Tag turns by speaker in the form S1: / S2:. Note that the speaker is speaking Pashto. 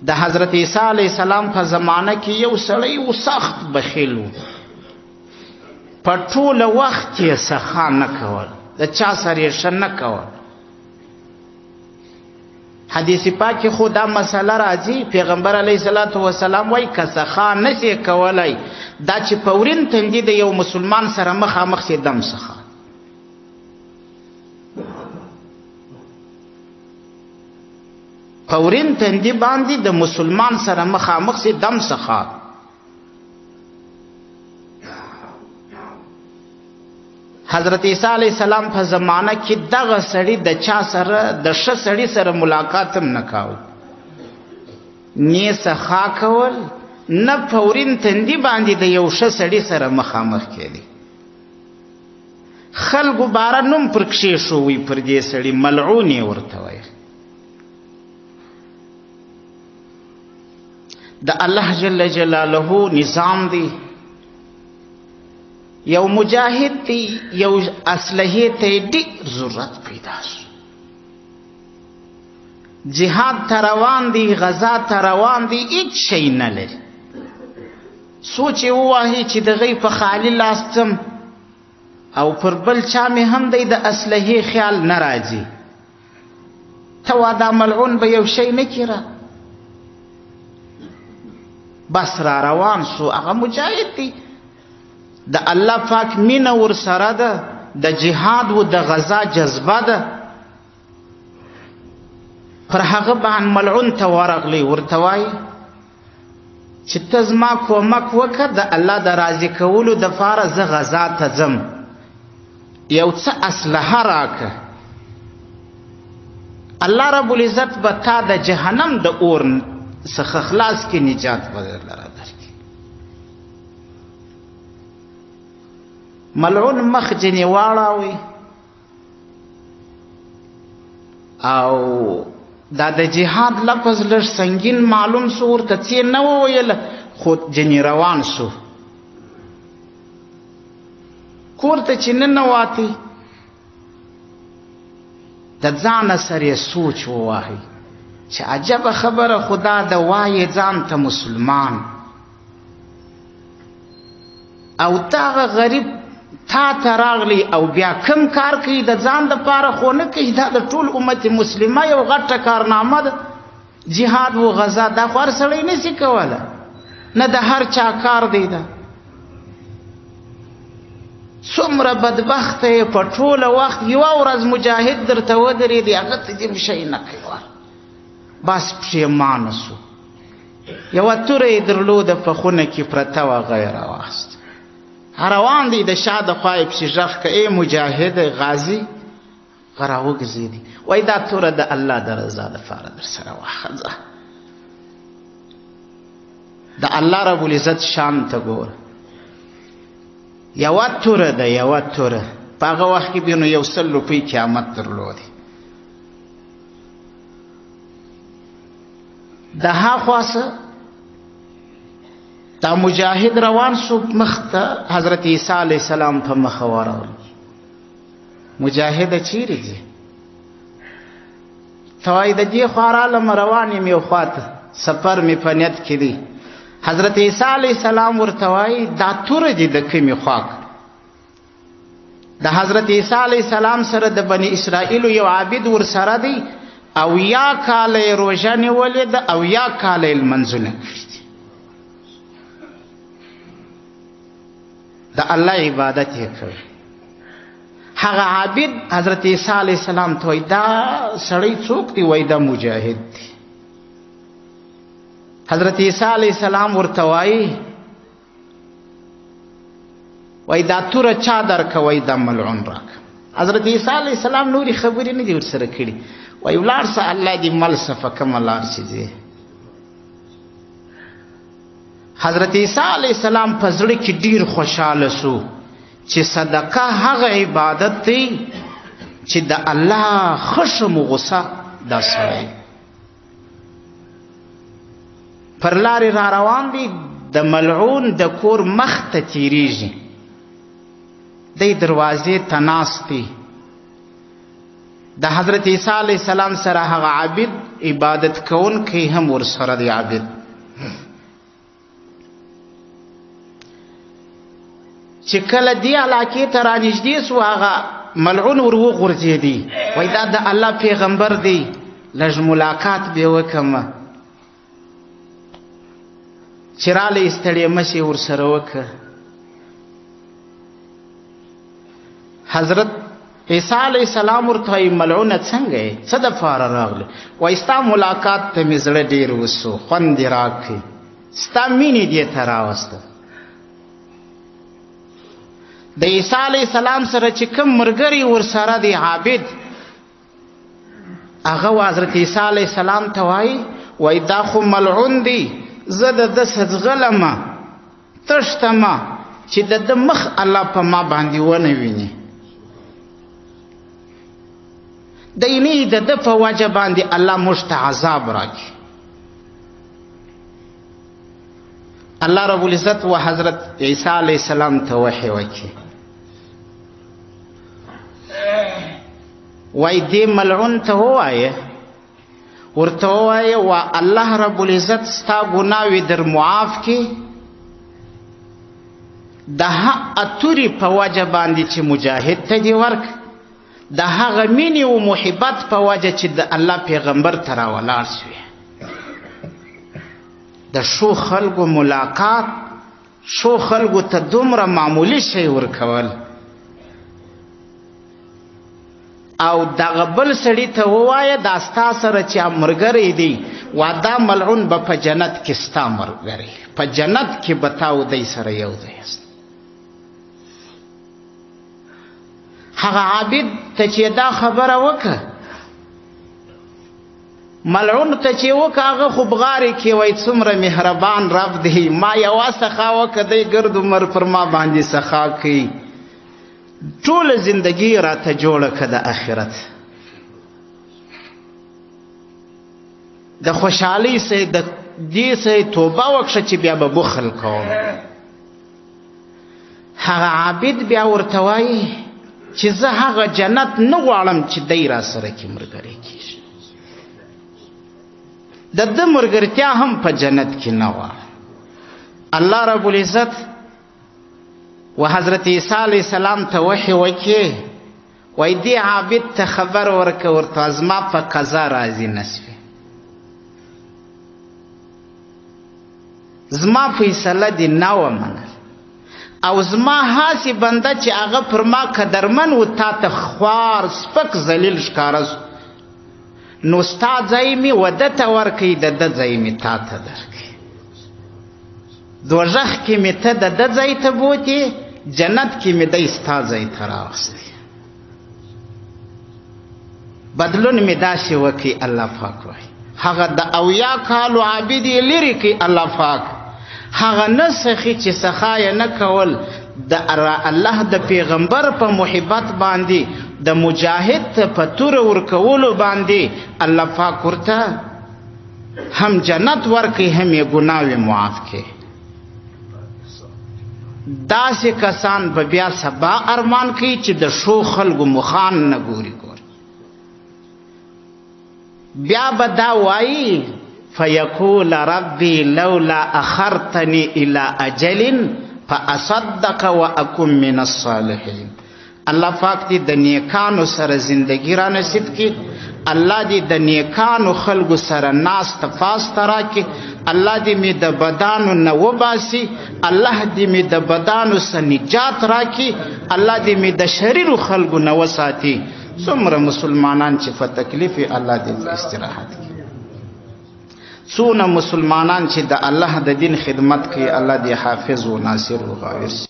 S1: د حضرت عیسی علیه السلام په زمانه کې یو سړی و، سخت بخیل و، په ټوله وخت یې سخا نه کول، د چا سره یې ښه نه کول. حدیث پاک کې خو دا مسله راځي، پیغمبر علیه الصلاة والسلام وایي که سخا نه سې کولی، دا چې په ورین تندي د یو مسلمان سره مخامخ سې دم سخا. په ورین تندي باندې د مسلمان سره مخامخ سي دم سخا. حضرت عیسی علیه السلام په زمانه کې دغه سړي د چا سره، د ښه سړي سره ملاقات هم نه کاوه، نه سخا کول، نه په ورین تندي باندې د یو ښه سړي سره مخامخ کېدی. خلکو باره نوم پر کښېښوی پر دې سړي، ملعون یې ورته ویل. د الله جل جلاله نظام دی، یو مجاهد دی، یو اسلحې ته یې ډېر ضرورت پیدا شو، جهاد ته روان دی، غزا ته روان دی، هیڅ شی نه لري. سوچ یې وواهي چې د غی په خالي لاس ځم او پر بل چا مې هم دی د اسلحې خیال نه راځي، ته وا دا ملعون به یو شی نه کړه. بس را روان شو، هغه مجاهد دی، د الله پاک مینه ورسره ده، د جهاد و د غزا جذبه ده. پر هغه باندې ملعون ته ورغلی، ورته وایي چې ته زما کومک وکړه، د الله د راضي کولو دپاره زه غزا ته ځم، یو څه اسلحه راکړه، الله رب العزت به تا د جهنم د اور څخه خلاص کړي، نجات به درله درکړي. ملعون مخ ځینې واړاوی او دا د جهاد لفظ لږ سنګین معلوم سو، ورته څه نه وویل، خو ځینې روان سو. کور ته چې ننواتي د ځانه سره یې سوچ وواهي چې عجبه خبره، خدا د وایې ځان ته مسلمان او دغه غریب تا ته راغلی او بیا کم کار کوي د ځان دپاره خو نه کوي، دا د ټول امت مسلمه یو غټه کارنامه ده. جهاد و غزا دا خو هر سړی نه سي کولی، نه د هر چا کار دی. دا څومره بدبخته یې په ټوله وخت یوه ورځ مجاهد درته ودرېدی، هغه ته دې هم شی نه کوي، بس پښېمانه سو. یوه توره یې درلوده په خونه کې پرته وه، هغه یې راواخیسته، روان دی، د شا د خوا یې پسې غږ کړه، ای مجاهد غازي، هغه راوګرځېدی، وایي دا توره د الله د رضا دپاره در سره واخله، ځه. د الله رب العزت شان ته ګوره، یوه توره ده، یوه توره په هغه وخت کې به نو یو سل روپۍ قیامت درلودې. د هاخوا څه دا مجاهد روان سو مخ ته، حضرت عیسی علیه السلام په مخه ورغلی. مجاهده چیرې ځې؟ ته وایي د دې خوا رالم، روان یم یو خوا ته، سفر مې په نیت کې دی. حضرت عیسی علیه السلام ورته وایي دا توره دې د کومې خوا؟ د حضرت عیسی علیه السلام سره د بني اسرائیلو یو عابد ورسره دی، او یا کاله یې روژه نیولې ده او یا کاله یې لمونځونه کړي دي، د الله عبادت یې کړی. هغه عابد حضرت عیسی علیه السلام ته وایي دا سړی څوک دی؟ وایي دا مجاهد دی. حضرت عیسی علیه السلام ورته وایي، وایي دا توره چا درکه؟ وایي دا ملعون راکه. حضرت عیسی علیه السلام نورې خبرې نه دي ورسره کړي، وایي ولاړ سه، الله دې مل سه په کومه لار چې ځې. حضرت عیسی علیه السلام په زړه کې ډیر خوشحاله سو چې صدقه هغه عبادت دی چې د الله خشم و غصه دا سړی پر لارې را روان دی، د ملعون د کور مخ ته تیریږي، دی دروازې ته ناست دی، د حضرت عیسی علیه السلام سره هغه عابد عبادت کوونکی هم ورسره دی. عابد چې کله دې علاقې ته رانږدې سو، هغه ملعون ور وغورځېدی، وایي دا د الله پیغمبر دی، لږ ملاقات به وکړم. چې رالی ستړې مشې ورسره وکړه. حضرت عیسی علیه السلام ورته وایي ملعونه څنګه یې، څه دپاره راغلې؟ وایي ستا ملاقات ته مې زړه ډېر وسو، خوند یې راکړي، ستا مینې دې ته راوسته. د عیسی علیه السلام سره چې کوم ملګری ورسره دی عابد، هغه حضرت عیسی علیه السلام ته وایي، وایي دا خو ملعون دی، زه د ده څه ځغلمه تښتمه چې د ده مخ الله په ما باندې ونه ویني. دی نه د ده په وجه باندې الله موږ ته عذاب راکړي. الله رب العزت و حضرت عیسی علیه السلام ته وحی وکړي، وایي دې ملعون ته ووایه، ورته ووایه و الله رب العزت ستا ګناوې در معاف کړي د هغه تورې په وجه باندې چې مجاهد ته دې ورک، د هغه مینې او محبت په وجه چې د الله پیغمبر ته راولاړ سوې. د ښو خلکو ملاقات، ښو خلکو ته دومره معمولي شی ورکول، او دغه بل سړي ته ووایه دا ستا سره چې ملګری دی، وا دا ملعون به په جنت کې ستا ملګری، په جنت کې به تا او دی سره یو ځای یاست. هغه عابد ته چې دا خبره وکړه، ملعون ته چې وکړه، هغه خو بغارې کې وایي څومره مهربان رب دی، ما یوه سخا وکړه، دی ګرد عمر پر ما باندې سخا کوي، ټوله زندګي راته جوړه کړه د آخرت. د خوشحالۍ سه د دې سه توبه وکړه چې بیا به بخل کوم. هغه عابد بیا ورته وایي چې زه هغه جنت نه غواړم چې دی را سره کې ملګری کېږي، د ده ملګرتیا هم په جنت کې نه غواړم. الله رب العزت و حضرت عیسی علیه السلام ته وحی وکړي، وایي دې عابد ته خبر ورکړه، ورته زما په قضا راضي نه سوې، زما فیصله دې نه ومنل، او زما هاسې بنده چې هغه پر ما قدرمن و تا ته خوار سپک ذلیل ښکاره سو، نو ستا ځای مې وده ته ورکړي، د ده ځای مې تا ته درکړي. دوزخ کې مې ته د ده ځای ته بوتې، جنت کې مې دی ستا ځای ته راوستې. بدلون مې داسې وکړي الله پاک وایي. هغه د 70 کالو عابد یې لرې کړي الله پاک، هغه نه سخي چې سخا یې نه کول، د الله د پیغمبر په محبت باندې، د مجاهد ته په توره ورکولو باندې الله پاک ورته هم جنت ورکړي، هم یې ګناوې معاف کړي. داسې کسان به بیا سبا ارمان کوي چې د ښو خلکو مخان نه ګوري ګوري، بیا به دا وایي فیقول ربي لولا اخرتني الى اجل فاصدق واکن من الصالحین. الله پاک دې د نیکانو سره زندگی را نصیب کړي، الله دې د نیکانو خلکو سره ناسته پاسته راکړي، الله دې مې د بدانو نه وباسي، الله دې مې د بدانو څخه نجات راکړي، الله دې مې د شریرو خلکو نه وساتي. څومره مسلمانان چې په تکلیف یې الله دې په استراحت کړي، څونه مسلمانان چې د الله د دین خدمت کوي الله دې حافظ و ناصر و غاور.